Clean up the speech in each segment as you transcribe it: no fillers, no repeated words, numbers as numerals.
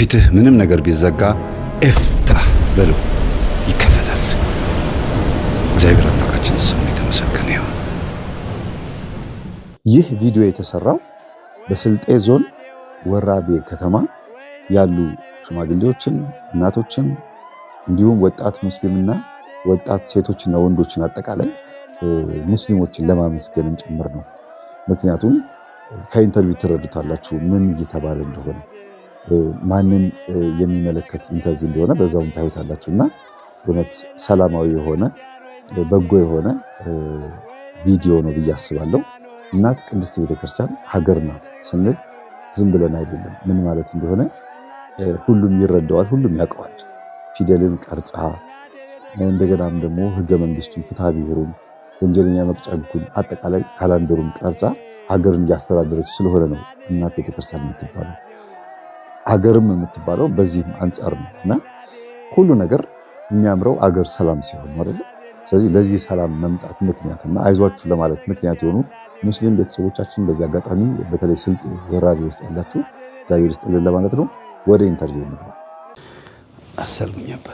ከፊትህ ምንም ነገር ቢዘጋ ኤፍታህ በለው ይከፈታል። እግዚአብሔር አምላካችን ስሙ የተመሰገነ ይሁን። ይህ ቪዲዮ የተሰራው በስልጤ ዞን ወራቤ ከተማ ያሉ ሽማግሌዎችን፣ እናቶችን እንዲሁም ወጣት ሙስሊምና ወጣት ሴቶችና ወንዶችን አጠቃላይ ሙስሊሞችን ለማመስገንም ጭምር ነው። ምክንያቱም ከ interview ትረዱታላችሁ ምን እየተባለ እንደሆነ፣ ማንን የሚመለከት interview እንደሆነ በዛውም ታዩታላችሁ። እና እውነት ሰላማዊ የሆነ በጎ የሆነ ቪዲዮ ነው ብዬ አስባለሁ። እናት ቅድስት ቤተክርስቲያን ሀገር ናት ስንል ዝም ብለን አይደለም። ምን ማለት እንደሆነ ሁሉም ይረዳዋል፣ ሁሉም ያውቀዋል። ፊደልን ቀርጻ እንደገናም ደግሞ ህገ መንግስቱን፣ ፍትሐ ብሔሩን፣ ወንጀለኛ መቅጫ ህጉን፣ አጠቃላይ ካላንደሩን ቀርጻ ሀገርን እያስተዳደረች ስለሆነ ነው እናት ቤተክርስቲያን የምትባለው። ሀገርም የምትባለው በዚህም አንጻር ነው እና ሁሉ ነገር የሚያምረው አገር ሰላም ሲሆን ነው አይደለ? ስለዚህ ለዚህ ሰላም መምጣት ምክንያትና አይዟችሁ ለማለት ምክንያት የሆኑ ሙስሊም ቤተሰቦቻችን በዚህ አጋጣሚ በተለይ ስልጤ ወራቤ ውስጥ ያላችሁ እግዚአብሔር ይስጥልን ለማለት ነው። ወደ interview እንግባ። አሰልሙኝ አባ።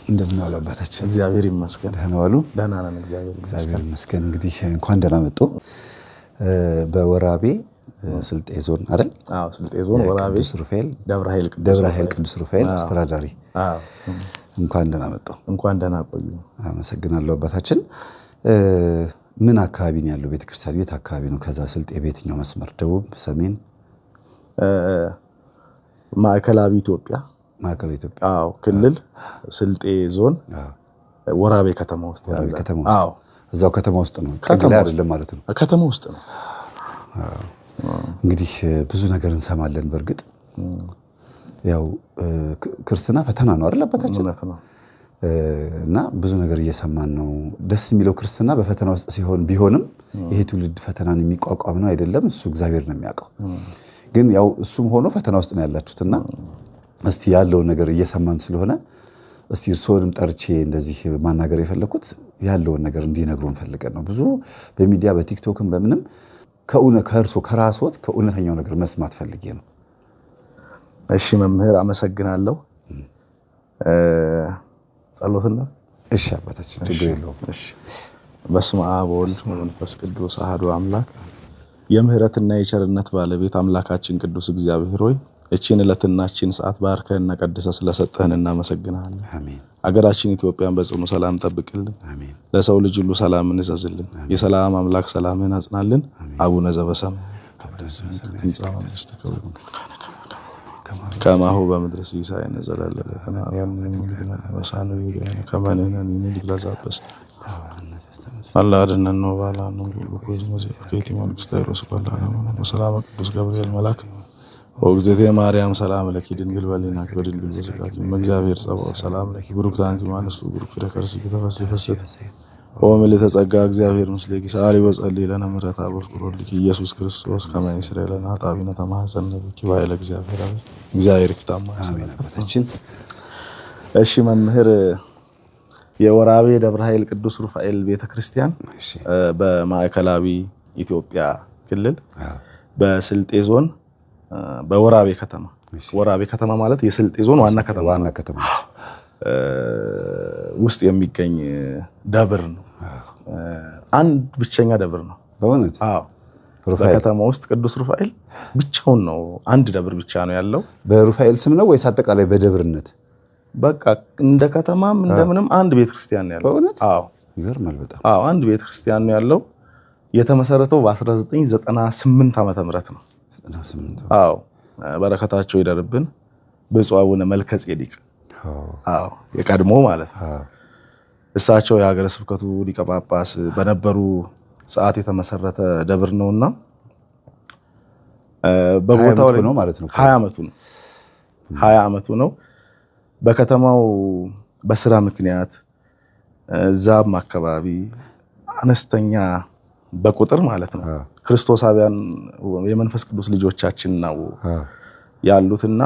እንደምን ዋሉ አባታችን? እግዚአብሔር ይመስገን። ደህና ዋሉ? ደህና ነን፣ እግዚአብሔር እግዚአብሔር ይመስገን። እንግዲህ እንኳን ደህና መጡ። በወራቤ ስልጤ ዞን አይደል? አዎ፣ ስልጤ ዞን ወራቤ ቅዱስ ሩፋኤል ደብረ ኃይል ቅዱስ ደብረ ኃይል ቅዱስ ሩፋኤል አስተዳዳሪ፣ አዎ፣ እንኳን ደህና መጡ። እንኳን ደህና ቆዩ። አመሰግናለሁ አባታችን። ምን አካባቢ ነው ያለው ቤተክርስቲያን? የት አካባቢ ነው? ከዛ ስልጤ በየትኛው መስመር? ደቡብ፣ ሰሜን፣ ማዕከላዊ ኢትዮጵያ ማዕከላዊ ኢትዮጵያ። አዎ፣ ክልል ስልጤ ዞን ወራቤ ከተማ ውስጥ ወራቤ ያለ ከተማ ውስጥ። አዎ፣ እዛው ከተማ ውስጥ ነው፣ ከተማ ቅግ ላይ ውስጥ። አይደለም ማለት ነው። ከተማ ውስጥ ነው። እንግዲህ ብዙ ነገር እንሰማለን። በእርግጥ ያው ክርስትና ፈተና ነው አይደል አባታችን? እውነት ነው። እና ብዙ ነገር እየሰማን ነው። ደስ የሚለው ክርስትና በፈተና ውስጥ ሲሆን ቢሆንም ይሄ ትውልድ ፈተናን የሚቋቋም ነው አይደለም፣ እሱ እግዚአብሔር ነው የሚያውቀው። ግን ያው እሱም ሆኖ ፈተና ውስጥ ነው ያላችሁትና እስቲ ያለውን ነገር እየሰማን ስለሆነ እስቲ እርስዎንም ጠርቼ እንደዚህ ማናገር የፈለኩት ያለውን ነገር እንዲነግሩን ፈልገን ነው። ብዙ በሚዲያ በቲክቶክም በምንም ከእርሶ ከራስዎት ከእውነተኛው ነገር መስማት ፈልጌ ነው። እሺ መምህር አመሰግናለሁ። ጸሎትና እሺ አባታችን ችግር የለውም። እሺ። በስመ አብ ወወልድ ወመንፈስ ቅዱስ አሐዱ አምላክ። የምህረትና የቸርነት ባለቤት አምላካችን ቅዱስ እግዚአብሔር ሆይ እቺን ዕለትና እቺን ሰዓት ባርከህና ቀድሰህ ስለሰጠህን እናመሰግናለን። አሜን አገራችን ኢትዮጵያን በጽኑ ሰላም ጠብቅልን። አሜን። ለሰው ልጅ ሁሉ ሰላምን እዘዝልን። የሰላም አምላክ ሰላምን አጽናልን። አቡነ ዘበሰማያት ትምጻእ መንግሥትከ ከማሁ በምድር ሲሳየነ ዘለለዕለትነ ሀበነ ከመ ንሕነኒ ንህብ ለዘአበሰ አላ አድኅነነ ወባልሐነ እምኩሉ መንግሥተ በሰላመ ቅዱስ ገብርኤል መልአክ ወእግዝእትየ ማርያም ሰላም ለኪ ድንግል በሕሊናኪ ወድንግል በሥጋኪ እመ እግዚአብሔር ጸባኦት ሰላም ለኪ ቡርክት አንቲ እምአንስት ቡሩክ ፍሬ ከርሥኪ ተፈሥሒ ፍሥሕት ኦ ምልዕተ ጸጋ እግዚአብሔር ምስሌኪ ሰአሊ ወጸልዪ ለነ ምሕረተ በፍቅር ወልድኪ ኢየሱስ ክርስቶስ ከመ ይስረይ ለነ ኃጣውኢነ ተማኅፀነ ብኪ በኃይለ እግዚአብሔር አብ። እግዚአብሔር ይፍታ። አሜን አባታችን። እሺ መምህር፣ የወራቤ ደብረ ኃይል ቅዱስ ሩፋኤል ቤተክርስቲያን በማዕከላዊ ኢትዮጵያ ክልል በስልጤ ዞን በወራቤ ከተማ፣ ወራቤ ከተማ ማለት የስልጤ ዞን ዋና ከተማ ዋና ከተማ ውስጥ የሚገኝ ደብር ነው። አንድ ብቸኛ ደብር ነው። በእውነት? አዎ። ሩፋኤል በከተማ ውስጥ ቅዱስ ሩፋኤል ብቻውን ነው። አንድ ደብር ብቻ ነው ያለው። በሩፋኤል ስም ነው ወይስ አጠቃላይ በደብርነት? በቃ እንደ ከተማም እንደምንም አንድ ቤተክርስቲያን ነው ያለው። በእውነት? አዎ። ይገርማል በጣም። አዎ፣ አንድ ቤተክርስቲያን ነው ያለው። የተመሰረተው በ1998 ዓመተ ምህረት ነው። 98። አዎ፣ በረከታቸው ይደርብን። ብፁዕ አቡነ መልከ ጼዴቅ፣ አዎ፣ የቀድሞ ማለት ነው። እሳቸው የሀገረ ስብከቱ ሊቀ ጳጳስ በነበሩ ሰዓት የተመሰረተ ደብር ነውና በቦታው ላይ ነው ማለት ነው። 20 ዓመቱ ነው። 20 ዓመቱ ነው። በከተማው በስራ ምክንያት እዛም አካባቢ አነስተኛ በቁጥር ማለት ነው ክርስቶሳውያን የመንፈስ ቅዱስ ልጆቻችን ነው ያሉትና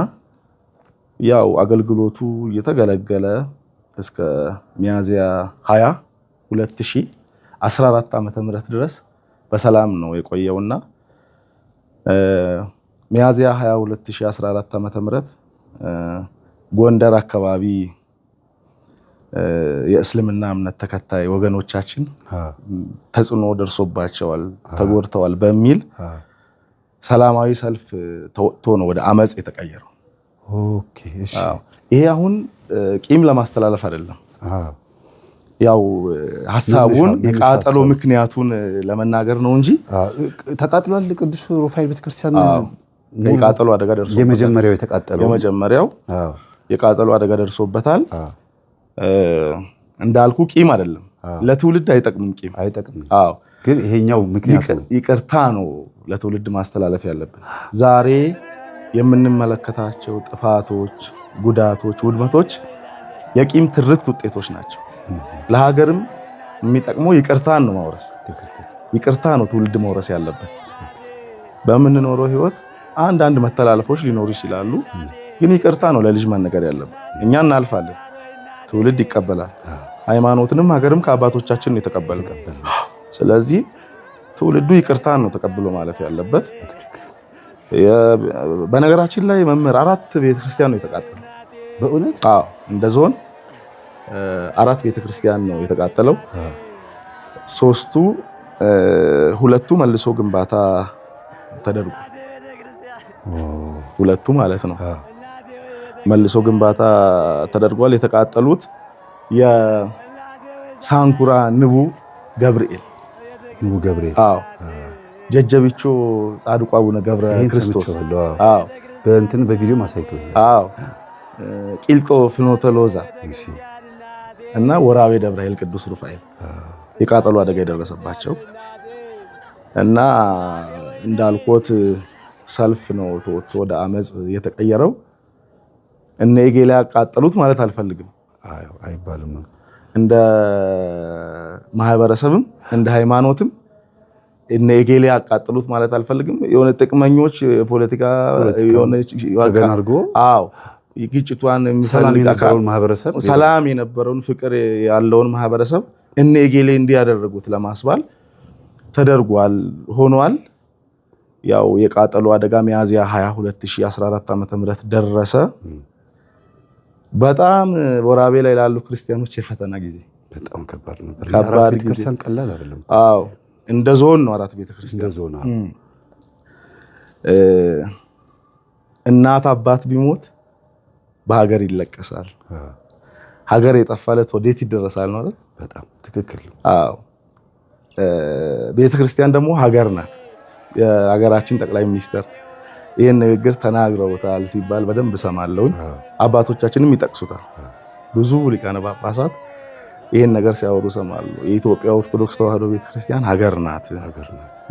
ያው አገልግሎቱ እየተገለገለ እስከ ሚያዝያ 20 2014 ዓመተ ምህረት ድረስ በሰላም ነው የቆየውና ሚያዝያ 22 2014 ዓ.ም ጎንደር አካባቢ የእስልምና እምነት ተከታይ ወገኖቻችን ተጽዕኖ ደርሶባቸዋል፣ ተጎድተዋል በሚል ሰላማዊ ሰልፍ ተወጥቶ ነው ወደ አመፅ የተቀየረው። Okay፣ እሺ። ይሄ አሁን ቂም ለማስተላለፍ አይደለም። ያው ሀሳቡን የቃጠሎ ምክንያቱን ለመናገር ነው እንጂ ተቃጥሏል። ቅዱስ ሩፋኤል ቤተክርስቲያን የቃጠሎ አደጋ ደርሶበታል። የመጀመሪያው የተቃጠለው የመጀመሪያው የቃጠሎ አደጋ ደርሶበታል። እንዳልኩ ቂም አይደለም፣ ለትውልድ አይጠቅምም። ቂም አይጠቅምም። አዎ፣ ግን ይሄኛው ምክንያቱ ይቅርታ ነው ለትውልድ ማስተላለፍ ያለብን። ዛሬ የምንመለከታቸው ጥፋቶች፣ ጉዳቶች፣ ውድመቶች የቂም ትርክት ውጤቶች ናቸው። ለሀገርም የሚጠቅመው ይቅርታን ነው ማውረስ። ይቅርታ ነው ትውልድ መውረስ ያለበት። በምንኖረው ህይወት አንዳንድ መተላለፎች ሊኖሩ ይችላሉ፣ ግን ይቅርታ ነው ለልጅ መነገር ያለበት። እኛ እናልፋለን፣ ትውልድ ይቀበላል። ሃይማኖትንም ሀገርም ከአባቶቻችን ነው የተቀበልነው። ስለዚህ ትውልዱ ይቅርታን ነው ተቀብሎ ማለፍ ያለበት። በነገራችን ላይ መምህር 4 ቤተክርስቲያን ነው የተቃጠለው። በእውነት? አዎ፣ እንደ ዞን 4 ቤተክርስቲያን ነው የተቃጠለው። 3ቱ 2ቱ መልሶ ግንባታ ተደርጎ 2ቱ ማለት ነው መልሶ ግንባታ ተደርጓል። የተቃጠሉት የሳንኩራ ንቡ ገብርኤል ንቡ ገብርኤል፣ አዎ፣ ጀጀቢቾ ጻድቁ አቡነ ገብረ ክርስቶስ፣ አዎ፣ በእንትን በቪዲዮ ማሳይቶኛል። አዎ፣ ቂልጦ ፍኖተ ሎዛ እና ወራቤ ደብረ ኃይል ቅዱስ ሩፋኤል የቃጠሎ አደጋ የደረሰባቸው እና እንዳልኮት ሰልፍ ነው ተወጥቶ ወደ አመፅ የተቀየረው። እነ ኤጌላ ያቃጠሉት ማለት አልፈልግም፣ አይባልም። እንደ ማህበረሰብም እንደ ሃይማኖትም እነ ኤጌላ ያቃጠሉት ማለት አልፈልግም። የሆነ ጥቅመኞች ፖለቲካ የሆነ ተገናርጎ፣ አዎ፣ ግጭቷን ሰላም የነበረውን ማህበረሰብ ሰላም የነበረውን ፍቅር ያለውን ማህበረሰብ እነ ኤጌሌ እንዲያደርጉት ለማስባል ተደርጓል ሆኗል። ያው የቃጠሎ አደጋ ሚያዝያ 22 2014 ዓ.ም ደረሰ። በጣም ወራቤ ላይ ላሉ ክርስቲያኖች የፈተና ጊዜ በጣም ከባድ ነበር። 4 ቤተክርስቲያን ቀላል አይደለም። አዎ፣ እንደ ዞን ነው 4 ቤተክርስቲያን እንደ ዞን። እናት አባት ቢሞት በሀገር ይለቀሳል። ሀገር የጠፋለት ወዴት ይደረሳል ነው አይደል? በጣም ትክክል። አዎ፣ ቤተክርስቲያን ደግሞ ሀገር ናት። የሀገራችን ጠቅላይ ሚኒስትር ይሄን ንግግር ተናግረውታል ሲባል በደንብ እሰማለሁ። አባቶቻችንም ይጠቅሱታል። ብዙ ሊቃነ ጳጳሳት ይሄን ነገር ሲያወሩ እሰማለሁ። የኢትዮጵያ ኦርቶዶክስ ተዋሕዶ ቤተክርስቲያን ሀገር ናት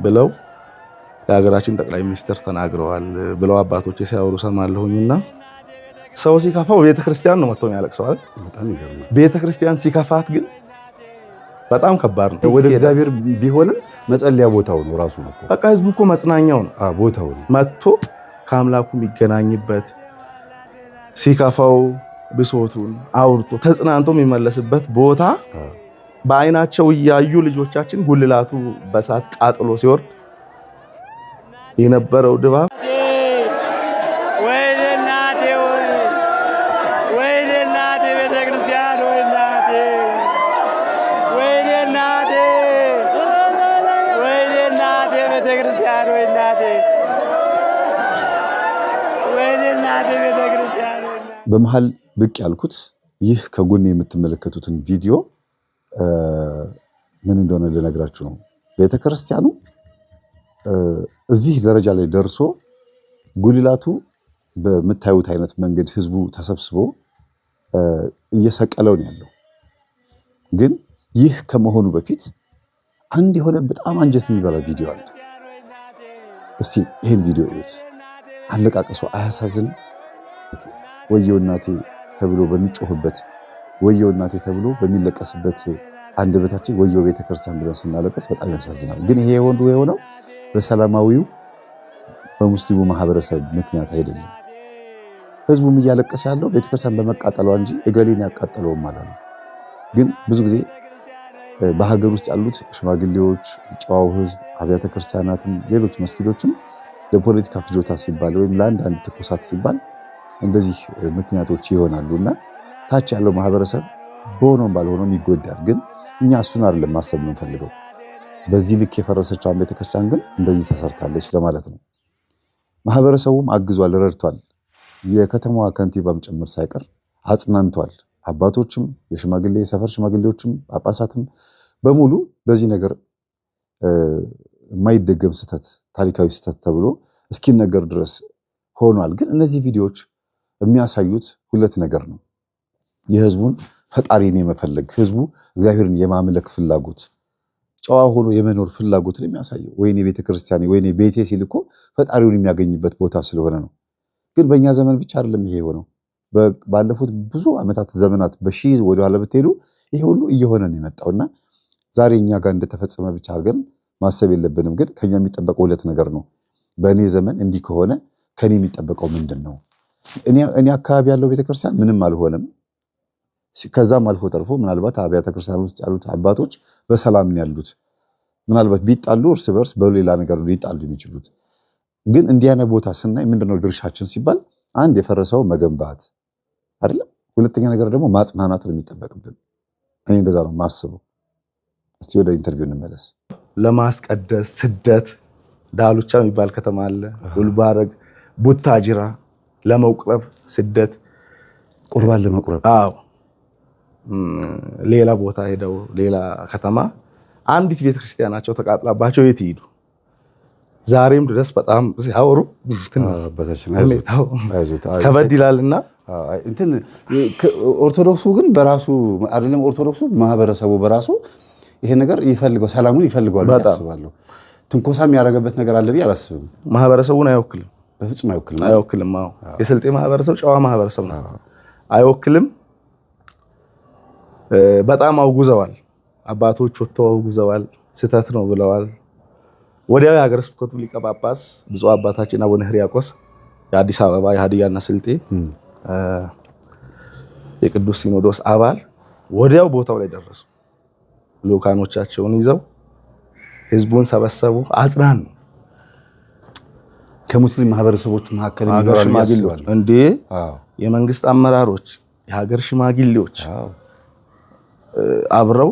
ብለው የሀገራችን ጠቅላይ ሚኒስትር ተናግረዋል ብለው አባቶቼ ሲያወሩ እሰማለሁኝና ሰው ሲከፋው ቤተክርስቲያን ነው መጥቶ የሚያለቅሰው አይደል? በጣም ይገርማል። ቤተክርስቲያን ሲከፋት ግን በጣም ከባድ ነው። ወደ እግዚአብሔር ቢሆንም መጸለያ ቦታው ነው ራሱ ነው እኮ። በቃ ህዝቡ እኮ መጽናኛው ነው። አዎ፣ ቦታው ነው። መጥቶ ከአምላኩ የሚገናኝበት ሲከፋው ብሶቱን አውርቶ ተጽናንቶ የሚመለስበት ቦታ በአይናቸው እያዩ ልጆቻችን ጉልላቱ በሳት ቃጥሎ ሲወርድ የነበረው ድባብ ወይኔ እናቴ ወይኔ እናቴ ቤተክርስቲያን ወይኔ እናቴ ወይኔ እናቴ ቤተክርስቲያን ወይኔ እናቴ ቤተክርስቲያን። በመሃል ብቅ ያልኩት ይህ ከጎን የምትመለከቱትን ቪዲዮ ምን እንደሆነ ልነግራችሁ ነው። ቤተክርስቲያኑ እዚህ ደረጃ ላይ ደርሶ ጉልላቱ በምታዩት አይነት መንገድ ህዝቡ ተሰብስቦ እየሰቀለው ነው ያለው። ግን ይህ ከመሆኑ በፊት አንድ የሆነ በጣም አንጀት የሚበላ ቪዲዮ አለ። እስቲ ይሄን ቪዲዮ እዩት። አለቃቀሱ አያሳዝንም? ወየው እናቴ ተብሎ በሚጮህበት ወየው እናቴ ተብሎ በሚለቀስበት አንደበታችን ወየው ቤተክርስቲያን ብለን ስናለቅስ በጣም ያሳዝናል። ግን ይሄ የሆነው በሰላማዊው በሙስሊሙ ማህበረሰብ ምክንያት አይደለም። ህዝቡም እያለቀሰ ያለው ቤተክርስቲያን በመቃጠሏ እንጂ እገሌን ያቃጠለውም አላለም። ግን ብዙ ጊዜ በሀገር ውስጥ ያሉት ሽማግሌዎች፣ ጨዋው ህዝብ፣ አብያተ ክርስቲያናትም ሌሎች መስጊዶችም ለፖለቲካ ፍጆታ ሲባል ወይም ለአንዳንድ ትኩሳት ሲባል እንደዚህ ምክንያቶች ይሆናሉ እና ታች ያለው ማህበረሰብ በሆነውም ባልሆነውም ይጎዳል። ግን እኛ እሱን አይደለም ማሰብ የምንፈልገው። በዚህ ልክ የፈረሰችዋን ቤተክርስቲያን ግን እንደዚህ ተሰርታለች ለማለት ነው። ማህበረሰቡም አግዟል፣ ረድቷል። የከተማዋ ከንቲባም ጭምር ሳይቀር አጽናንቷል። አባቶችም፣ የሽማግሌ የሰፈር ሽማግሌዎችም፣ ጳጳሳትም በሙሉ በዚህ ነገር የማይደገም ስህተት፣ ታሪካዊ ስህተት ተብሎ እስኪነገር ድረስ ሆኗል። ግን እነዚህ ቪዲዮዎች የሚያሳዩት ሁለት ነገር ነው። የህዝቡን ፈጣሪን የመፈለግ፣ ህዝቡ እግዚአብሔርን የማምለክ ፍላጎት፣ ጨዋ ሆኖ የመኖር ፍላጎት ነው የሚያሳየው። ወይኔ ቤተክርስቲያን፣ ወይኔ ቤቴ ሲል እኮ ፈጣሪውን የሚያገኝበት ቦታ ስለሆነ ነው። ግን በእኛ ዘመን ብቻ አይደለም ይሄ የሆነው። ባለፉት ብዙ ዓመታት ዘመናት በሺህ ወደኋላ ብትሄዱ ይሄ ሁሉ እየሆነ ነው የመጣውና ዛሬ እኛ ጋር እንደተፈጸመ ብቻ አድርገን ማሰብ የለብንም። ግን ከኛ የሚጠበቀው ሁለት ነገር ነው። በእኔ ዘመን እንዲህ ከሆነ ከኔ የሚጠበቀው ምንድን ነው? እኔ አካባቢ ያለው ቤተክርስቲያን ምንም አልሆነም። ከዛም አልፎ ተርፎ ምናልባት አብያተ ክርስቲያን ውስጥ ያሉት አባቶች በሰላም ያሉት፣ ምናልባት ቢጣሉ እርስ በርስ በሌላ ነገር ሊጣሉ የሚችሉት። ግን እንዲህ አይነት ቦታ ስናይ ምንድነው ድርሻችን ሲባል አንድ የፈረሰው መገንባት አይደለም፣ ሁለተኛ ነገር ደግሞ ማጽናናት ነው የሚጠበቅብን። እኔ እንደዛ ነው የማስበው። እስቲ ወደ interview እንመለስ። ለማስቀደስ ስደት ዳሉቻ የሚባል ከተማ አለ፣ ጉልባረግ፣ ቡታጅራ ለመቁረብ ስደት፣ ቁርባን ለመቁረብ። አዎ፣ ሌላ ቦታ ሄደው ሌላ ከተማ አንዲት ቤተክርስቲያናቸው ተቃጥላባቸው የት ይሄዱ? ዛሬም ድረስ በጣም ሲያወሩ ከበድ ይላልና። እንትን ኦርቶዶክሱ ግን በራሱ አይደለም፣ ኦርቶዶክሱ ማህበረሰቡ በራሱ ይሄ ነገር ይፈልገው፣ ሰላሙን ይፈልገዋል ብዬ አስባለሁ። ትንኮሳ የሚያደርግበት ነገር አለ ብዬ አላስብም። ማህበረሰቡን አይወክልም። በፍጹም አይወክልም። አይወክልም። አዎ፣ የስልጤ ማህበረሰብ ጨዋ ማህበረሰብ ነው። አይወክልም። በጣም አውጉዘዋል። አባቶች ወጥተው አውጉዘዋል። ስህተት ነው ብለዋል። ወዲያው የሀገረ ስብከቱ ሊቀ ጳጳስ ብፁዕ አባታችን አቡነ ሕርያቆስ የአዲስ አበባ የሀዲያና ስልጤ የቅዱስ ሲኖዶስ አባል ወዲያው ቦታው ላይ ደረሱ። ልኡካኖቻቸውን ይዘው ህዝቡን ሰበሰቡ፣ አጽናኑ። ከሙስሊም ማህበረሰቦች መካከል ሽማግሌዎች እንዴ፣ የመንግስት አመራሮች፣ የሀገር ሽማግሌዎች አብረው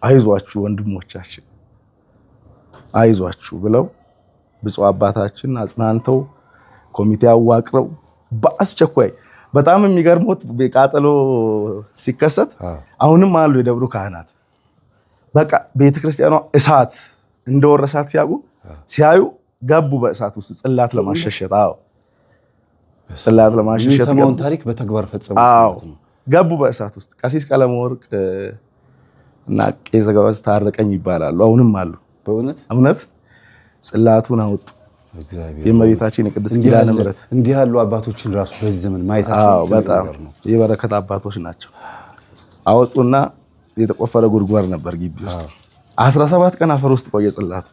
አይዟችሁ ወንድሞቻችን አይዟችሁ ብለው ብፁዕ አባታችን አጽናንተው ኮሚቴ አዋቅረው በአስቸኳይ፣ በጣም የሚገርሙት ቃጠሎ ሲከሰት አሁንም አሉ የደብሩ ካህናት፣ በቃ ቤተክርስቲያኗ እሳት እንደወረሳት ሲያውቁ ሲያዩ ገቡ በእሳት ውስጥ ጽላት ለማሸሸት። አዎ፣ ጽላት ለማሸሸት የሰማውን ታሪክ በተግባር ፈጸሙ። አዎ፣ ገቡ በእሳት ውስጥ። ቀሲስ ቀለመወርቅ እና ቄሰ ገበዝ ታረቀኝ ይባላሉ። አሁንም አሉ። በእውነት እውነት ጽላቱን አወጡ። የእመቤታችን የቅድስት ኪዳነ ምሕረት። እንዲህ ያሉ አባቶችን ራሱ በዚህ ዘመን ማየታቸው በጣም የበረከት አባቶች ናቸው። አወጡና የተቆፈረ ጉድጓድ ነበር ግቢ ውስጥ፣ 17 ቀን አፈር ውስጥ ቆየ ጽላቱ።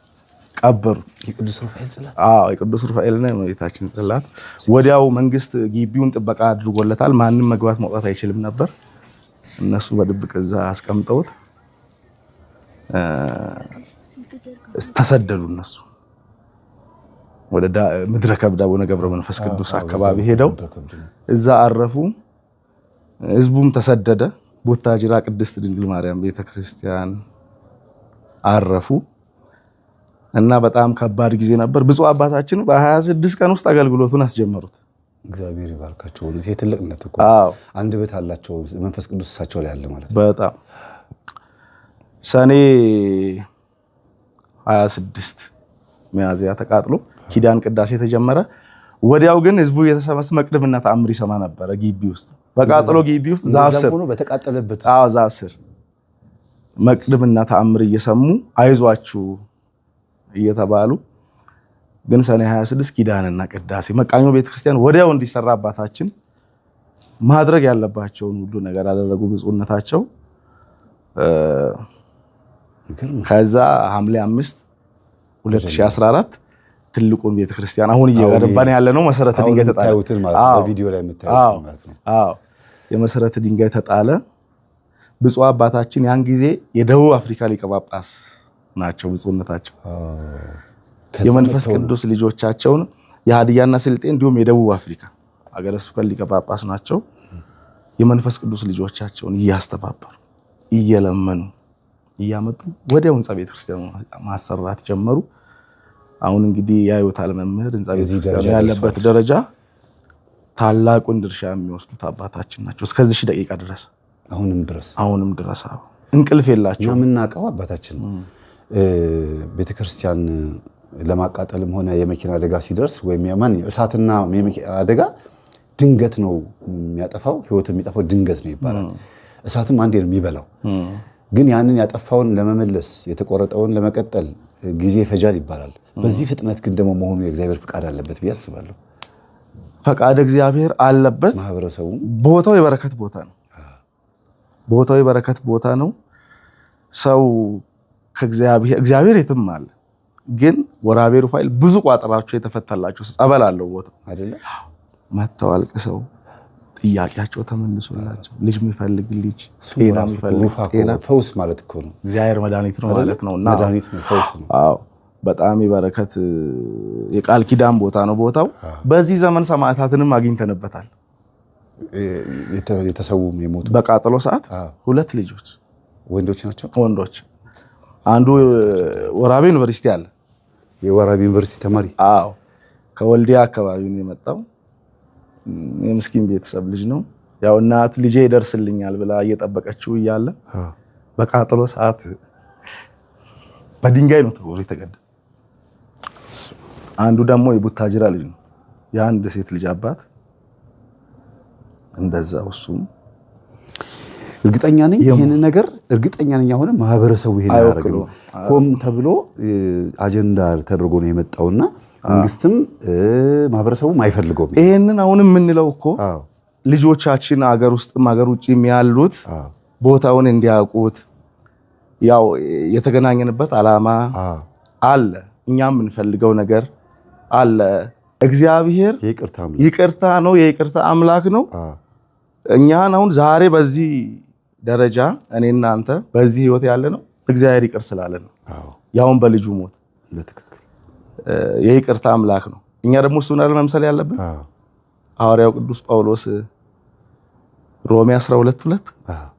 ቀበሩት። የቅዱስ ሩፋኤል ጽላት። አዎ፣ የቅዱስ ሩፋኤልና የእመቤታችን ጽላት። ወዲያው መንግስት ግቢውን ጥበቃ አድርጎለታል። ማንም መግባት መውጣት አይችልም ነበር። እነሱ በድብቅ እዛ አስቀምጠውት ተሰደዱ። እነሱ ወደ ምድረ ከብድ አቡነ ገብረ መንፈስ ቅዱስ አካባቢ ሄደው እዛ አረፉ። ህዝቡም ተሰደደ። ቡታጅራ ቅድስት ድንግል ማርያም ቤተክርስቲያን አረፉ እና በጣም ከባድ ጊዜ ነበር። ብፁዕ አባታችን በ26 ቀን ውስጥ አገልግሎቱን አስጀመሩት። እግዚአብሔር ይባርካቸው። ይሄ ትልቅነት እኮ፣ አንደበት አላቸው። መንፈስ ቅዱስ እሳቸው ላይ አለ ማለት ነው። በጣም ሰኔ 26 ሚያዝያ ተቃጥሎ ኪዳን ቅዳሴ ተጀመረ። ወዲያው ግን ህዝቡ እየተሰበሰበ መቅድምና ተአምር ይሰማ ነበረ ግቢ ውስጥ፣ በቃጥሎ ግቢ ውስጥ ዛፍ ስር በተቃጠለበት። አዎ፣ ዛፍ ስር መቅድምና ተአምር እየሰሙ አይዟችሁ እየተባሉ፣ ግን ሰኔ 26 ኪዳንና ቅዳሴ መቃኞ ቤተክርስቲያን ወዲያው እንዲሰራ አባታችን ማድረግ ያለባቸውን ሁሉ ነገር አደረጉ ብፁዕነታቸው። ከዛ ሐምሌ 5 2014 ትልቁን ቤተክርስቲያን አሁን እየገነባን ያለ ነው መሰረተ ድንጋይ ተጣለ። በቪዲዮ ላይ የምታዩትን ማለት ነው። አዎ፣ የመሰረተ ድንጋይ ተጣለ። ብፁዕ አባታችን ያን ጊዜ የደቡብ አፍሪካ ሊቀ ጳጳስ ናቸው ብፁዕነታቸው። ከዛ የመንፈስ መጥተው ነው። ቅዱስ ልጆቻቸውን የሀዲያና ስልጤ እንዲሁም የደቡብ አፍሪካ ሀገረ ስብከት ሊቀ ጳጳስ ናቸው። የመንፈስ ቅዱስ ልጆቻቸውን እያስተባበሩ እየለመኑ እያመጡ ወዲያው ህንፃ ቤተክርስቲያኑ ማሰራት ጀመሩ። አሁን እንግዲህ ያዩታል መምህር፣ ህንፃ እዚህ ቤተክርስቲያኑ ደረጃ ያለበት ደረጃ ታላቁን ድርሻ የሚወስዱት አባታችን ናቸው። እስከዚህ ደቂቃ ድረስ አሁንም ድረስ አሁንም ድረስ አዎ፣ እንቅልፍ እኛ የላቸውም። የምናውቀው አባታችን ቤተክርስቲያን ለማቃጠልም ሆነ የመኪና አደጋ ሲደርስ ወይም የማንኛውም እሳትና የመኪና አደጋ ድንገት ነው የሚያጠፋው፣ ህይወት የሚጠፋው ድንገት ነው ይባላል። እሳትም አንዴ ነው የሚበላው። ግን ያንን ያጠፋውን ለመመለስ የተቆረጠውን ለመቀጠል ጊዜ ይፈጃል ይባላል። በዚህ ፍጥነት ግን ደግሞ መሆኑ የእግዚአብሔር ፍቃድ አለበት ብዬ አስባለሁ። ፈቃድ እግዚአብሔር አለበት። ማህበረሰቡ ቦታው የበረከት ቦታ ነው። ቦታው የበረከት ቦታ ነው። ሰው ከእግዚአብሔር እግዚአብሔር የትም አለ፣ ግን ወራቤ ሩፋኤል ብዙ ቋጠራቸው የተፈታላቸው ጸበል አለው ቦታው። አይደለ መጥተው አልቅሰው ጥያቄያቸው ተመልሶላቸው ልጅ የሚፈልግ ልጅ፣ ጤና ራሱ የሚፈልግ ሩፋ እኮ ጤና፣ ፈውስ ማለት እኮ ነው። እግዚአብሔር መድኃኒት ነው ማለት ነው እና መድኃኒት ነው፣ ፈውስ ነው። አዎ በጣም የበረከት የቃል ኪዳን ቦታ ነው ቦታው። በዚህ ዘመን ሰማዕታትንም አግኝተንበታል። የተሰዉም የሞቱ በቃጠሎ ሰዓት ሁለት ልጆች ወንዶች ናቸው። ወንዶች፣ አንዱ ወራቤ ዩኒቨርሲቲ አለ። የወራቤ ዩኒቨርሲቲ ተማሪ። አዎ ከወልዲያ አካባቢ ነው የመጣው። የምስኪን ቤተሰብ ልጅ ነው። ያው እናት ልጄ ይደርስልኛል ብላ እየጠበቀችው እያለ በቃጠሎ ሰዓት በድንጋይ ነው ተወግሮ የተገደለ። አንዱ ደግሞ የቡታጅራ ልጅ ነው፣ የአንድ ሴት ልጅ አባት እንደዛው እሱም እርግጠኛ ነኝ ይህን ነገር እርግጠኛ ነኝ። አሁንም ማህበረሰቡ ይሄን አያደርግም። አይወክሉም። ሆም ተብሎ አጀንዳ ተደርጎ ነው የመጣውና መንግስትም ማህበረሰቡም አይፈልገውም። ይሄንን አሁንም የምንለው እኮ ልጆቻችን አገር ውስጥም አገር ውጭም ያሉት ቦታውን እንዲያውቁት ያው የተገናኘንበት ዓላማ አለ። እኛም የምንፈልገው ነገር አለ። እግዚአብሔር የይቅርታ አምላክ ይቅርታ ነው፣ የይቅርታ አምላክ ነው። እኛን አሁን ዛሬ በዚህ ደረጃ እኔ እናንተ በዚህ ህይወት ያለ ነው እግዚአብሔር ይቅር ስላለ ነው። ያውን በልጁ ሞት በትክክል የይቅርታ አምላክ ነው። እኛ ደግሞ እሱን አይደል መምሰል ያለብን? ሐዋርያው ቅዱስ ጳውሎስ ሮሜ 12:2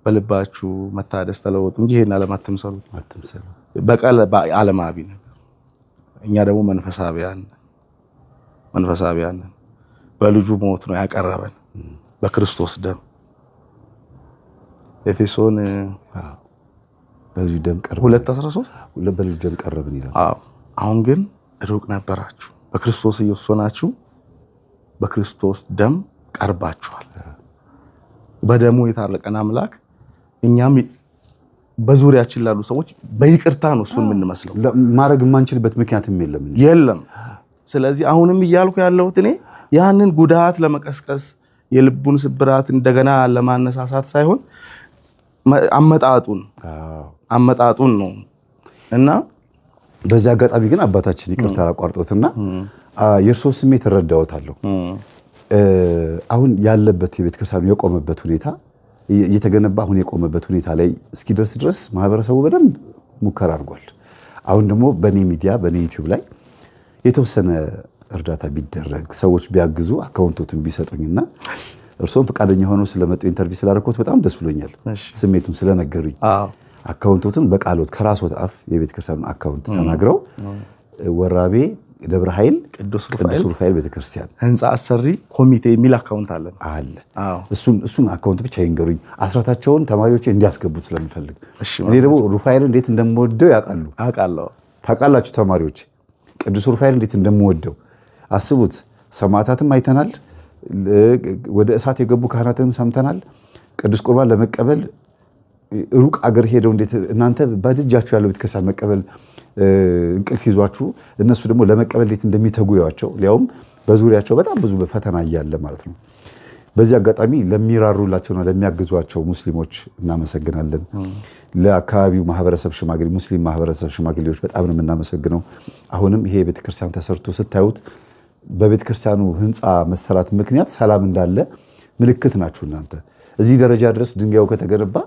በልባችሁ መታደስ ተለወጡ እንጂ ይሄን ዓለም አትምሰሉት። አትምሰሉ። በቀል ዓለማዊ ነገር፣ እኛ ደግሞ መንፈሳዊያን መንፈሳዊያን ነን። በልጁ ሞት ነው ያቀረበን በክርስቶስ ደም። ኤፌሶን በልጁ ደም ቀረብን። 2:13 በልጁ ደም ቀረብን ይላል። አዎ። አሁን ግን ሩቅ ነበራችሁ፣ በክርስቶስ ኢየሱስ ሆናችሁ በክርስቶስ ደም ቀርባችኋል። በደሙ የታረቀን አምላክ እኛም በዙሪያችን ላሉ ሰዎች በይቅርታ ነው እሱን የምንመስለው። ማድረግ የማንችልበት ምክንያትም የለም እንጂ። የለም። ስለዚህ አሁንም እያልኩ ያለሁት እኔ ያንን ጉዳት ለመቀስቀስ የልቡን ስብራት እንደገና ለማነሳሳት ሳይሆን አመጣጡን አመጣጡን ነው እና በዚህ አጋጣሚ ግን አባታችን ይቅርታ አላቋርጦትና የእርስዎ ስሜት እረዳዎታለሁ። አሁን ያለበት የቤተክርስቲያኑ የቆመበት ሁኔታ እየተገነባ አሁን የቆመበት ሁኔታ ላይ እስኪደርስ ድረስ ማህበረሰቡ በደንብ ሙከራ አድርጓል። አሁን ደግሞ በእኔ ሚዲያ በእኔ ዩቲዩብ ላይ የተወሰነ እርዳታ ቢደረግ ሰዎች ቢያግዙ አካውንቶትን ቢሰጡኝና እርስዎም ፈቃደኛ ሆነው ስለመጡ interview ስላደረኩት በጣም ደስ ብሎኛል። ስሜቱን ስለነገሩኝ አካውንቶትን በቃሎት ከራስዎት አፍ የቤተክርስቲያኑን አካውንት ተናግረው ወራቤ ደብረ ኃይል ቅዱስ ቅዱስ ሩፋኤል ቤተክርስቲያን ህንፃ አሰሪ ኮሚቴ የሚል አካውንት አለን አለ። እሱን አካውንት ብቻ ይንገሩኝ። አስራታቸውን ተማሪዎች እንዲያስገቡት ስለምፈልግ እኔ ደግሞ ሩፋኤል እንዴት እንደምወደው ያውቃሉ። አውቃለሁ። ታውቃላችሁ ተማሪዎች ቅዱስ ሩፋኤል እንዴት እንደምወደው አስቡት። ሰማዕታትም አይተናል። ወደ እሳት የገቡ ካህናትንም ሰምተናል። ቅዱስ ቁርባን ለመቀበል ሩቅ አገር ሄደው እንዴት እናንተ በደጃችሁ ያለው ቤተክርስቲያን መቀበል እንቅልፍ ይዟችሁ እነሱ ደግሞ ለመቀበል እንዴት እንደሚተጉ ያቸው ሊያውም በዙሪያቸው በጣም ብዙ ፈተና እያለ ማለት ነው። በዚህ አጋጣሚ ለሚራሩላቸውና ለሚያግዟቸው ሙስሊሞች እናመሰግናለን። ለአካባቢው ማህበረሰብ ሽማግሌ ሙስሊም ማህበረሰብ ሽማግሌዎች በጣም ነው የምናመሰግነው። አሁንም ይሄ ቤተክርስቲያን ተሰርቶ ስታዩት በቤተክርስቲያኑ ህንፃ መሰራት ምክንያት ሰላም እንዳለ ምልክት ናችሁ እናንተ። እዚህ ደረጃ ድረስ ድንጋዩ ከተገነባ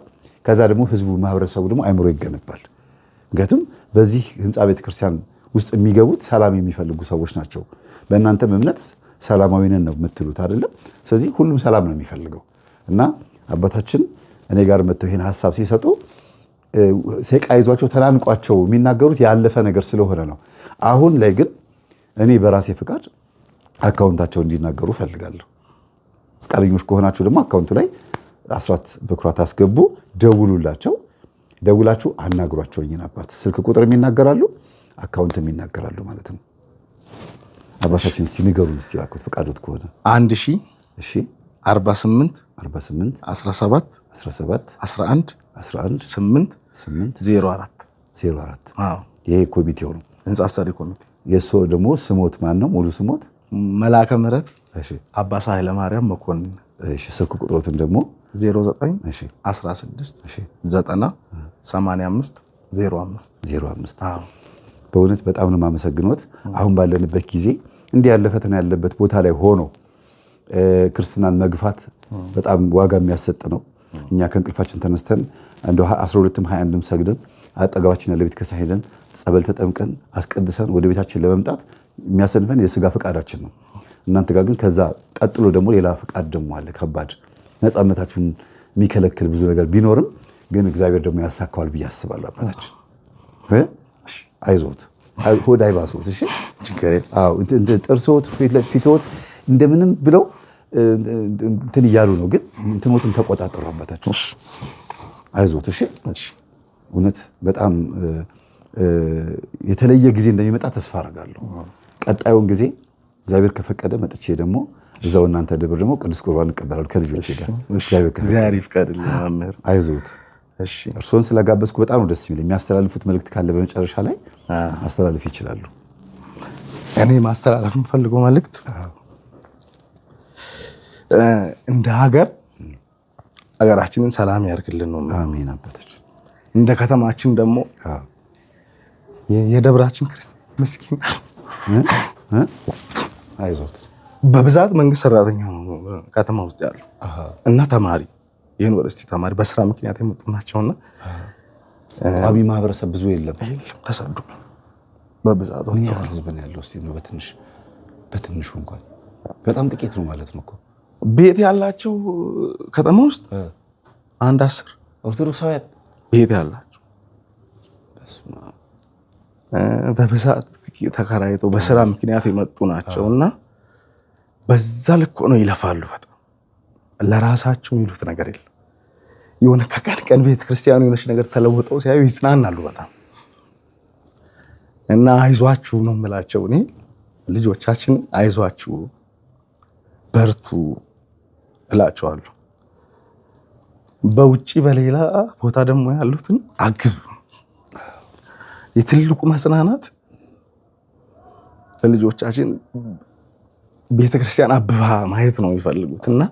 ከዛ ደግሞ ህዝቡ ማህበረሰቡ ደግሞ አይምሮ ይገነባል። ምክንያቱም በዚህ ህንፃ ቤተክርስቲያን ውስጥ የሚገቡት ሰላም የሚፈልጉ ሰዎች ናቸው። በእናንተም እምነት ሰላማዊ ነን ነው የምትሉት አይደለም? ስለዚህ ሁሉም ሰላም ነው የሚፈልገው እና አባታችን እኔ ጋር መጥተው ይሄን ሀሳብ ሲሰጡ ሴቃ ይዟቸው ተናንቋቸው የሚናገሩት ያለፈ ነገር ስለሆነ ነው። አሁን ላይ ግን እኔ በራሴ ፍቃድ አካውንታቸው እንዲናገሩ እፈልጋለሁ። ፈቃደኞች ከሆናችሁ ደግሞ አካውንቱ ላይ አስራት በኩራት አስገቡ፣ ደውሉላቸው። ደውላችሁ አናግሯቸው። እኝን አባት ስልክ ቁጥርም ይናገራሉ፣ አካውንትም ይናገራሉ ማለት ነው። አባታችን እስቲ ንገሩን እስቲ እባክዎት ፈቃዶት ከሆነ። 1000 እሺ 48 48 17 17 11 11 8 8 04 04። አዎ። ይሄ ኮሚቴው ነው። ህንጻ አሰሪ ኮሚቴ። የእሱ ደግሞ ስሞት ማን ነው? ሙሉ ስሞት? መላከ ምሕረት እሺ አባ ሳህለ ማርያም መኮንን። እሺ ስልክ ቁጥሮትን ደግሞ? 09 እሺ 16 እሺ 90 85 05። 05። አዎ። በእውነት በጣም ነው የማመሰግኖት። አሁን ባለንበት ጊዜ እንዲህ ያለ ፈተና ያለበት ቦታ ላይ ሆኖ ክርስትናን መግፋት በጣም ዋጋ የሚያሰጥ ነው። እኛ ከእንቅልፋችን ተነስተን እንደው 12ም 21ም ሰግደን አጠገባችን ያለ ቤተክርስቲያን ሄደን ጸበል ተጠምቀን አስቀድሰን ወደ ቤታችን ለመምጣት የሚያሰንፈን የስጋ ፈቃዳችን ነው። እናንተ ጋር ግን ከዛ ቀጥሎ ደግሞ ሌላ ፈቃድ ደግሞ አለ። ከባድ ነፃነታችሁን የሚከለክል ብዙ ነገር ቢኖርም ግን እግዚአብሔር ደግሞ ያሳካዋል ብዬ አስባለሁ። አባታችን አይዞት፣ ሆድ አይባሶት። እሺ አዎ፣ ጥርሶት ፊትዎት እንደምንም ብለው እንትን እያሉ ነው፣ ግን እንትኖትን ተቆጣጠሩ አባታችን። አይዞት። እሺ እውነት በጣም የተለየ ጊዜ እንደሚመጣ ተስፋ አደርጋለሁ። ቀጣዩን ጊዜ እግዚአብሔር ከፈቀደ መጥቼ ደግሞ እዛው እናንተ ደብር ደግሞ ቅዱስ ቁርባን እቀበላለሁ ከልጆቼ ጋር። እግዚአብሔር ከፈቀደ። እግዚአብሔር ይፍቀድልኝ መምህር። አይዞት። እሺ። እርስዎን ስለጋበዝኩ በጣም ነው ደስ የሚል። የሚያስተላልፉት መልእክት ካለ በመጨረሻ ላይ ማስተላለፍ ይችላሉ። እኔ ማስተላለፍ የምፈልገው መልእክት እንደ ሀገር ሀገራችንን ሰላም ያርግልን ነው። አሜን አባታችን። እንደ ከተማችን ደግሞ የደብራችን ክርስቲያን ምስኪን አይዞት። በብዛት መንግስት ሰራተኛ ነው ከተማ ውስጥ ያለው እና ተማሪ፣ የዩኒቨርሲቲ ተማሪ በስራ ምክንያት የመጡ ናቸውና ቋሚ ማህበረሰብ ብዙ የለም። የለም፣ ተሰዱ በብዛት። ምን ያህል ህዝብ ነው ያለው? እስቲ እንደው በትንሽ በትንሹ እንኳን በጣም ጥቂት ነው ማለት ነው እኮ። ቤት ያላቸው ከተማ ውስጥ አንድ 10 ኦርቶዶክሳውያን ቤት ያላቸው በብዛት ተከራይተው በስራ ምክንያት የመጡ ናቸው እና በዛ ልክ ሆነው ይለፋሉ። በጣም ለራሳቸው የሚሉት ነገር የለም። የሆነ ከቀን ቀን ቤተ ክርስቲያኑ የሆነች ነገር ተለውጠው ሲያዩ ይጽናናሉ በጣም። እና አይዟችሁ ነው የምላቸው እኔ ልጆቻችን፣ አይዟችሁ በርቱ እላቸዋለሁ። በውጪ በሌላ ቦታ ደግሞ ያሉትን አግዙ። የትልቁ መጽናናት ለልጆቻችን ቤተክርስቲያን አብባ ማየት ነው የሚፈልጉት እና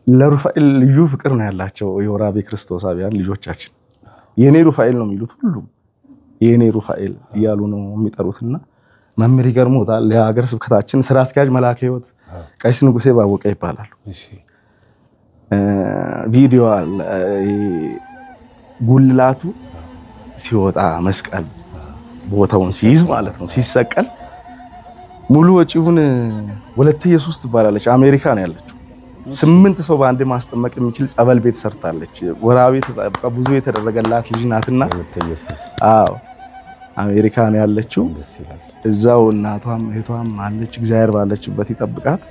ለሩፋኤል ልዩ ፍቅር ነው ያላቸው የወራቤ ክርስቶሳውያን ልጆቻችን። የኔ ሩፋኤል ነው የሚሉት፣ ሁሉም የኔ ሩፋኤል እያሉ ነው የሚጠሩትና መምህር ይገርሞታል። የሀገር ስብከታችን ስራ አስኪያጅ መላከ ሕይወት ቀሲስ ንጉሴ ባወቀ ይባላሉ። ቪዲዮ አለ፣ ጉልላቱ ሲወጣ መስቀል ቦታውን ሲይዝ ማለት ነው፣ ሲሰቀል ሙሉ ወጪውን ወለተ ኢየሱስ ትባላለች፣ አሜሪካ ነው ያለችው። 8 ሰው በአንድ ማስጠመቅ የሚችል ጸበል ቤት ሰርታለች። ወራቤ ተጠብቃ ብዙ የተደረገላት ልጅ ናትና። አዎ፣ አሜሪካ ነው ያለችው። እዛው እናቷም እህቷም አለች። እግዚአብሔር ባለችበት ይጠብቃት።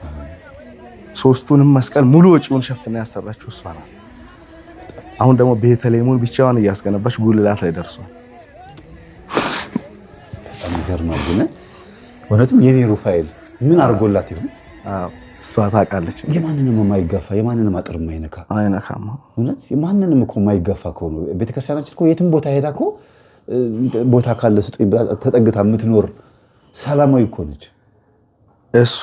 ሶስቱንም መስቀል ሙሉ ወጪውን ሸፍና ያሰራችው እሷ ናት። አሁን ደግሞ ቤተልሔሙን ብቻዋን እያስገነባች ጉልላት ላይ ደርሷል። በጣም ይገርማል። ግን እውነትም የኔ ሩፋኤል ምን አድርጎላት ይሆን? አዎ፣ እሷ ታውቃለች። የማንንም የማይጋፋ፣ የማንንም አጥር የማይነካ። አይነካም። እውነት የማንንም እኮ የማይጋፋ ከሆነ ቤተክርስቲያናችን እኮ የትም ቦታ ሄዳ እኮ ቦታ ካለ ስጡኝ ብላ ተጠግታ የምትኖር ሰላማዊ እኮ ነች። እሷ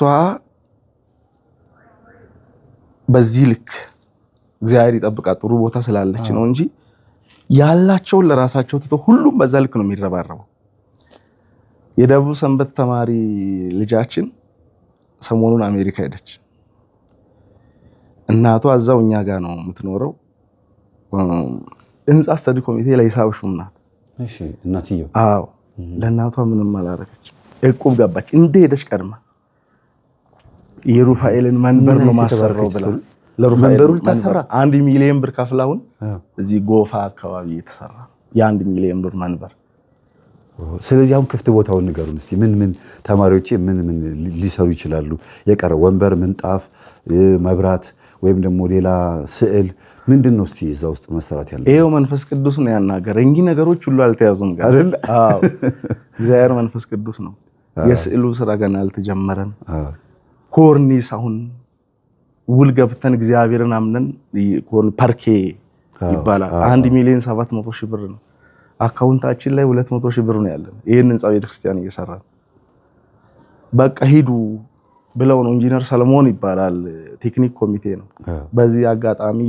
በዚህ ልክ እግዚአብሔር ይጠብቃት ጥሩ ቦታ ስላለች ነው እንጂ ያላቸውን ለራሳቸው ትተው ሁሉም በዛ ልክ ነው የሚረባረበው። የደብሩ ሰንበት ተማሪ ልጃችን ሰሞኑን አሜሪካ ሄደች። እናቷ እዛው እኛ ጋር ነው የምትኖረው። ህንፃ አሰሪ ኮሚቴ ለሂሳብ ሹም ናት። እሺ እናትየው? አዎ። ለእናቷ ምንም አላረገች። እቁብ ገባች። እንደሄደች ቀድማ የሩፋኤልን መንበር ነው ማሰራው ብላ መንበሩ ልታሰራ 1 ሚሊዮን ብር ከፍላውን እዚህ ጎፋ አካባቢ የተሰራ የ1 ሚሊዮን ብር መንበር። ስለዚህ አሁን ክፍት ቦታውን ንገሩን እስቲ። ምን ምን ተማሪዎቼ ምን ምን ሊሰሩ ይችላሉ? የቀረ ወንበር፣ ምንጣፍ፣ መብራት ወይም ደግሞ ሌላ ስዕል ምንድን ነው እስቲ እዛ ውስጥ መሰራት ያለ? ይኸው መንፈስ ቅዱስ ነው ያናገረ። እንጂ ነገሮች ሁሉ አልተያዙም ገና አይደል? አዎ፣ እግዚአብሔር መንፈስ ቅዱስ ነው። የስዕሉ ስራ ገና አልተጀመረም። ኮርኒስ አሁን ውል ገብተን እግዚአብሔርን አምነን ፓርኬ ይባላል። 1,700,000 ብር ነው። አካውንታችን ላይ 200,000 ብር ነው ያለን። ይህን ህንፃ ቤተክርስቲያን እየሰራ በቃ ሂዱ ብለው ነው። ኢንጂነር ሰለሞን ይባላል፣ ቴክኒክ ኮሚቴ ነው። በዚህ አጋጣሚ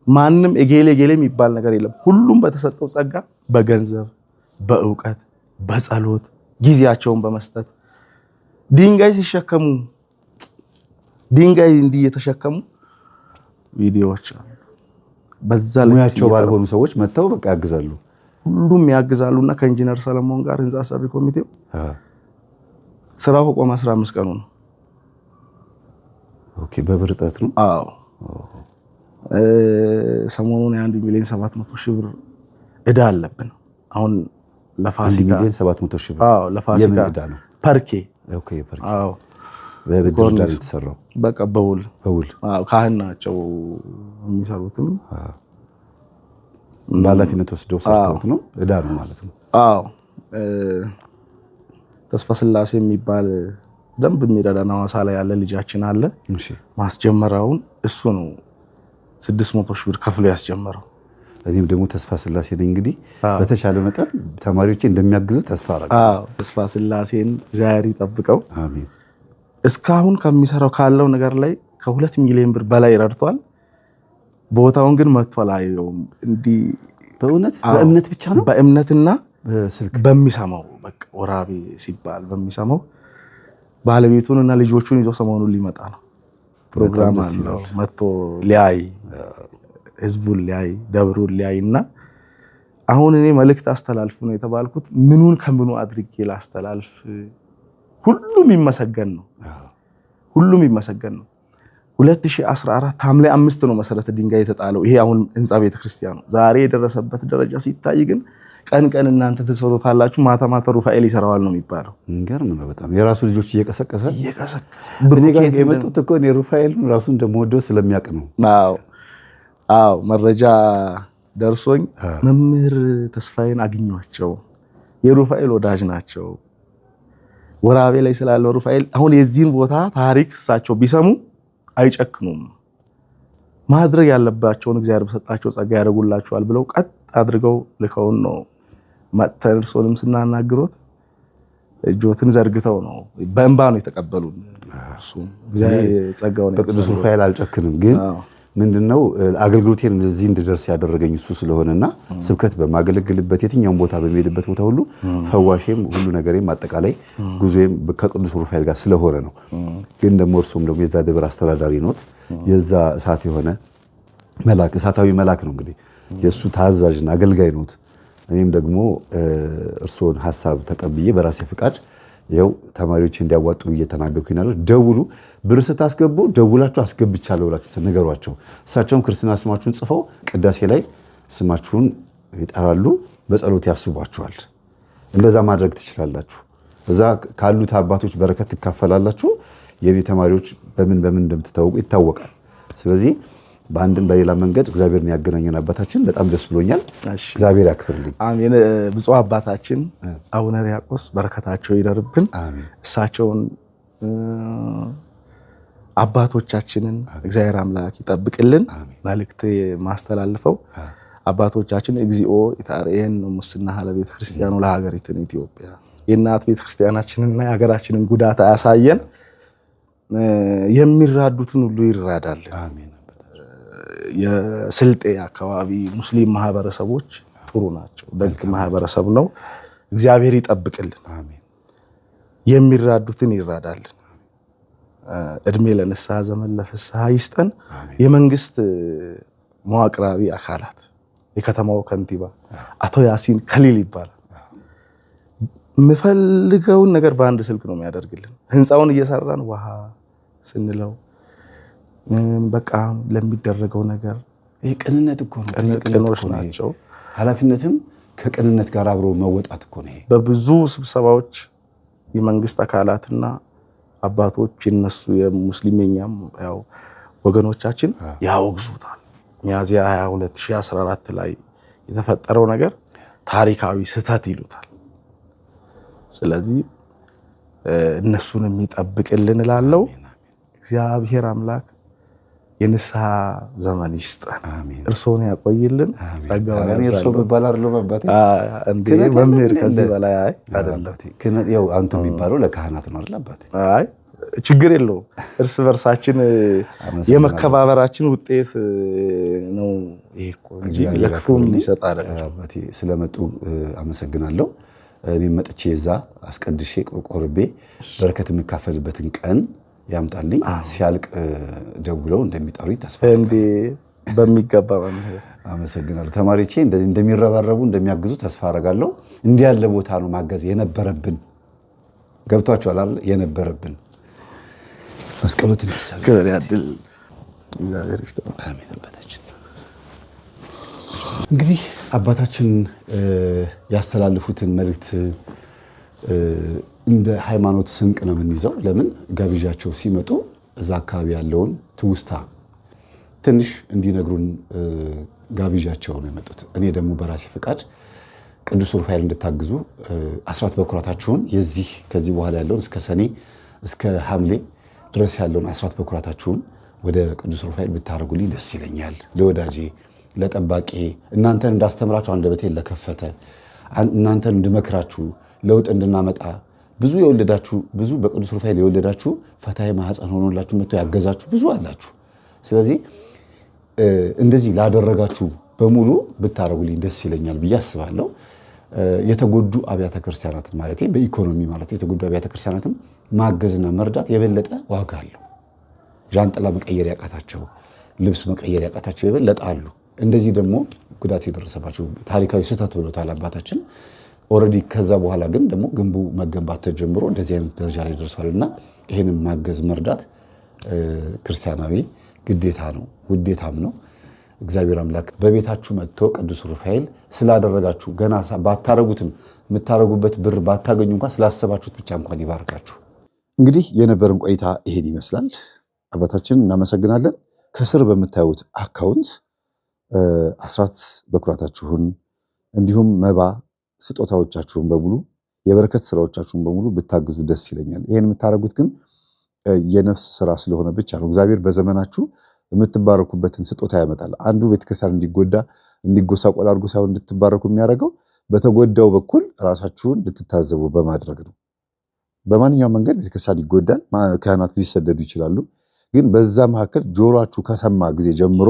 ማንም እገሌ እገሌ የሚባል ነገር የለም። ሁሉም በተሰጠው ጸጋ፣ በገንዘብ፣ በእውቀት፣ በጸሎት ጊዜያቸውን በመስጠት ድንጋይ ሲሸከሙ፣ ድንጋይ እንዲህ እየተሸከሙ ቪዲዮዎች አሉ። በዛ ልክ ሙያቸው ባልሆኑ ሰዎች መጥተው በቃ ያግዛሉ። ሁሉም ያግዛሉና ከኢንጂነር ሰለሞን ጋር ህንፃ ሰሪ ኮሚቴው ስራው ከቆመ 15 ቀኑ ነው። Okay፣ በብር እጥረት ነው። አዎ፣ ሰሞኑን የ1,700,000 ብር እዳ አለብን። አሁን አንድ ለፋሲካ ሚሊዮን 700 ሺህ ብር። አዎ፣ ለፋሲካ። የምን ዕዳ ነው? ፐርኬ። Okay፣ ፐርኬ። አዎ። በብድር ዕዳ ነው የተሰራው። በቃ በውል። በውል። አዎ፣ ካህን ናቸው የሚሰሩትም። በኃላፊነት ወስደው ሰርተውት ነው፣ ዕዳ ነው ማለት ነው። አዎ፣ ተስፋ ስላሴ የሚባል ደንብ የሚረዳን ሐዋሳ ላይ ያለ ልጃችን አለ። ማስጀመሪያውን እሱ ነው 600,000 ብር ከፍሎ ያስጀመረው። እኔም ደግሞ ተስፋ ስላሴ ነኝ። እንግዲህ በተቻለ መጠን ተማሪዎቼ እንደሚያግዙ ተስፋ አደርጋለሁ። አዎ፣ ተስፋ ስላሴን እግዚአብሔር ይጠብቀው። አሜን። እስካሁን ከሚሰራው ካለው ነገር ላይ ከ2 ሚሊዮን ብር በላይ ረድቷል። ቦታውን ግን መጥቶ አላየውም። እንዲህ በእውነት በእምነት ብቻ ነው። በእምነትና በስልክ። በሚሰማው፣ በቃ ወራቤ ሲባል በሚሰማው ባለቤቱን እና ልጆቹን ይዞ ሰሞኑን ሊመጣ ነው። ፕሮግራም ደስ አለው፣ መጥቶ ሊያይ፣ ህዝቡን ሊያይ፣ ደብሩን ሊያይ። እና አሁን እኔ መልእክት አስተላልፍ ነው የተባልኩት። ምኑን ከምኑ አድርጌ ላስተላልፍ? ሁሉም ይመሰገን ነው። ሁሉም ይመሰገን ነው። 2014 ሐምሌ 5 ነው መሰረተ ድንጋይ የተጣለው። ይሄ አሁን ህንፃ ቤተክርስቲያኑ ዛሬ የደረሰበት ደረጃ ሲታይ ግን ቀን ቀን እናንተ ትሰሩታላችሁ፣ ማታ ማታ ሩፋኤል ይሰራዋል ነው የሚባለው። የሚገርም ነው በጣም፣ የራሱ ልጆች እየቀሰቀሰ እየቀሰቀሰ። እኔ ጋር የመጡት እኮ እኔ ሩፋኤልን ራሱ እንደምወደው ስለሚያውቅ ነው። አዎ፣ መረጃ ደርሶኝ መምህር ተስፋዬን አግኟቸው፣ የሩፋኤል ወዳጅ ናቸው። ወራቤ ላይ ስላለው ሩፋኤል አሁን የዚህን ቦታ ታሪክ እሳቸው ቢሰሙ አይጨክኑም። ማድረግ ያለባቸውን እግዚአብሔር በሰጣቸው ጸጋ ያደርጉላቸዋል ብለው ቀጥ አድርገው ልከውን ነው መጥተን እርሶንም ስናናግሮት እጆትን ዘርግተው ነው፣ በእንባ ነው የተቀበሉን። እሱም እግዚአብሔር ጸጋውን በቅዱስ ያብዛልዎት። ሩፋኤል አልጨክንም፣ ግን ምንድነው አገልግሎቴን እዚህ እንድደርስ ያደረገኝ እሱ ስለሆነና ስብከት በማገለግልበት የትኛውም ቦታ በሚሄድበት ቦታ ሁሉ ፈዋሼም ሁሉ ነገሬም አጠቃላይ ጉዞዬም ከቅዱስ ሩፋኤል ጋር ስለሆነ ነው። ግን ደግሞ እርሱም ደግሞ የዛ ደብር አስተዳዳሪ ኖት። የዛ እሳት የሆነ መልአክ፣ እሳታዊ መልአክ ነው፣ እንግዲህ የእሱ ታዛዥና አገልጋይ ኖት። እኔም ደግሞ እርስዎን ሀሳብ ተቀብዬ በራሴ ፍቃድ ይኸው ተማሪዎች እንዲያዋጡ እየተናገርኩኝ ያለው። ደውሉ፣ ብር ስታስገቡ ደውላችሁ አስገብቻለሁ ብላችሁ ንገሯቸው። እሳቸውም ክርስትና ስማችሁን ጽፈው ቅዳሴ ላይ ስማችሁን ይጠራሉ፣ በጸሎት ያስቧችኋል። እንደዛ ማድረግ ትችላላችሁ። እዛ ካሉት አባቶች በረከት ትካፈላላችሁ። የኔ ተማሪዎች በምን በምን እንደምትታወቁ ይታወቃል። ስለዚህ በአንድም በሌላ መንገድ እግዚአብሔርን ያገናኘን አባታችን በጣም ደስ ብሎኛል። እግዚአብሔር ያክብርልኝ። አሜን። ብፁዕ አባታችን አቡነ ሕርያቆስ በረከታቸው ይደርብን። እሳቸውን አባቶቻችንን እግዚአብሔር አምላክ ይጠብቅልን። መልእክት ማስተላልፈው አባቶቻችን እግዚኦ ኢታርእየነ ሙስና ለቤተ ክርስቲያኑ ለሀገሪትን ኢትዮጵያ፣ የእናት ቤተ ክርስቲያናችንና የሀገራችንን ጉዳት አያሳየን። የሚራዱትን ሁሉ ይራዳልን። የስልጤ አካባቢ ሙስሊም ማህበረሰቦች ጥሩ ናቸው። ደግ ማህበረሰብ ነው። እግዚአብሔር ይጠብቅልን። የሚራዱትን ይራዳልን። እድሜ ለንስሐ ዘመን ለፍስሐ ይስጠን። የመንግስት መዋቅራዊ አካላት የከተማው ከንቲባ አቶ ያሲን ከሊል ይባላል። የምፈልገውን ነገር በአንድ ስልክ ነው የሚያደርግልን። ህንፃውን እየሰራን ውሃ ስንለው በቃ ለሚደረገው ነገር ይሄ ቅንነት እኮ ነው። ቅኖች ናቸው። ኃላፊነትም ከቅንነት ጋር አብሮ መወጣት እኮ ነው። በብዙ ስብሰባዎች የመንግስት አካላትና አባቶች የነሱ የሙስሊም የኛም ያው ወገኖቻችን ያወግዙታል። ሚያዝያ 22 2014 ላይ የተፈጠረው ነገር ታሪካዊ ስህተት ይሉታል። ስለዚህ እነሱን የሚጠብቅልን እላለሁ። እግዚአብሔር አምላክ የንስሐ ዘመን ይስጠን፣ እርሶን ያቆይልን፣ ጸጋውን ያብዛልን። መምህር ከዚህ በላይ አይደለም። አንተ የሚባለው ለካህናት ነው አይደል አባቴ? አይ ችግር የለውም። እርስ በርሳችን የመከባበራችን ውጤት ነው ይሄ እኮ እንጂ ለክፉ የሚሰጥ አይደለም። አባቴ ስለመጡ አመሰግናለሁ። እኔም መጥቼ እዛ አስቀድሼ ቆርቤ በረከት የምካፈልበትን ቀን ያምጣልኝ። ሲያልቅ ደውለው እንደሚጠሩኝ ተስፋ እንዴ በሚገባ መምህር አመሰግናለሁ። ተማሪዎቼ እንደሚረባረቡ እንደሚያግዙ ተስፋ አደርጋለሁ። እንዲህ ያለ ቦታ ነው ማገዝ የነበረብን። ገብቷችኋል አይደል? የነበረብን መስቀሉትን ያሰብ ክብር ያድል እግዚአብሔር ይስጥልን። አሜን። አባታችን እንግዲህ አባታችን ያስተላልፉትን መልእክት እንደ ሃይማኖት ስንቅ ነው የምንይዘው። ለምን ጋብዣቸው ሲመጡ እዛ አካባቢ ያለውን ትውስታ ትንሽ እንዲነግሩን ጋብዣቸው ነው የመጡት። እኔ ደግሞ በራሴ ፈቃድ ቅዱስ ሩፋኤል እንድታግዙ አስራት በኩራታችሁን የዚህ ከዚህ በኋላ ያለውን እስከ ሰኔ እስከ ሐምሌ ድረስ ያለውን አስራት በኩራታችሁን ወደ ቅዱስ ሩፋኤል ብታደርጉልኝ ደስ ይለኛል። ለወዳጄ ለጠባቂ እናንተን እንዳስተምራችሁ አንደበቴን ለከፈተ እናንተን እንድመክራችሁ ለውጥ እንድናመጣ ብዙ የወለዳችሁ ብዙ በቅዱስ ሩፋኤል የወለዳችሁ ፈታሔ ማኅፀን ሆኖላችሁ መጥቶ ያገዛችሁ ብዙ አላችሁ። ስለዚህ እንደዚህ ላደረጋችሁ በሙሉ ብታደርጉልኝ ደስ ይለኛል ብዬ አስባለሁ። የተጎዱ አብያተ ክርስቲያናትን ማለት በኢኮኖሚ ማለት የተጎዱ አብያተ ክርስቲያናትን ማገዝና መርዳት የበለጠ ዋጋ አለው። ዣንጥላ መቀየር ያቃታቸው፣ ልብስ መቀየር ያቃታቸው የበለጠ አሉ። እንደዚህ ደግሞ ጉዳት የደረሰባቸው ታሪካዊ ስህተት ብሎታል አባታችን። Already ከዛ በኋላ ግን ደግሞ ግንቡ መገንባት ተጀምሮ እንደዚህ አይነት ደረጃ ላይ ደርሷልና ይህንን ማገዝ መርዳት ክርስቲያናዊ ግዴታ ነው፣ ውዴታም ነው። እግዚአብሔር አምላክ በቤታችሁ መጥቶ ቅዱስ ሩፋኤል ስላደረጋችሁ ገና ባታረጉትም የምታረጉበት ብር ባታገኙ እንኳን ስላሰባችሁት ብቻ እንኳን ይባርካችሁ። እንግዲህ የነበረን ቆይታ ይሄን ይመስላል። አባታችን እናመሰግናለን። ከስር በምታዩት account አስራት በኩራታችሁን እንዲሁም መባ ስጦታዎቻችሁን በሙሉ የበረከት ስራዎቻችሁን በሙሉ ብታግዙ ደስ ይለኛል። ይሄን የምታደርጉት ግን የነፍስ ስራ ስለሆነ ብቻ ነው። እግዚአብሔር በዘመናችሁ የምትባረኩበትን ስጦታ ያመጣል። አንዱ ቤተክርስቲያን እንዲጎዳ እንዲጎሳቆል አድርጎ ሳይሆን እንድትባረኩ የሚያደርገው በተጎዳው በኩል ራሳችሁን እንድትታዘቡ በማድረግ ነው። በማንኛውም መንገድ ቤተክርስቲያን ይጎዳል፣ ካህናት ሊሰደዱ ይችላሉ። ግን በዛ መካከል ጆሮአችሁ ከሰማ ጊዜ ጀምሮ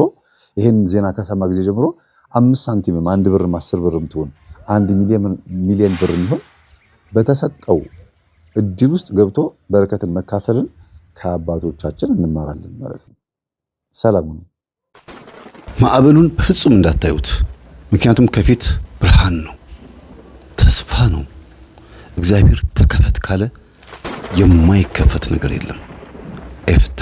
ይሄን ዜና ከሰማ ጊዜ ጀምሮ 5 ሳንቲምም 1 ብርም 10 ብርም ትሆን 1 ሚሊዮን ብር የሚሆን በተሰጠው እድል ውስጥ ገብቶ በረከትን መካፈልን ከአባቶቻችን እንማራለን ማለት ነው። ሰላም ነው። ማዕበሉን በፍጹም እንዳታዩት፣ ምክንያቱም ከፊት ብርሃን ነው፣ ተስፋ ነው። እግዚአብሔር ተከፈት ካለ የማይከፈት ነገር የለም። ኤፍታ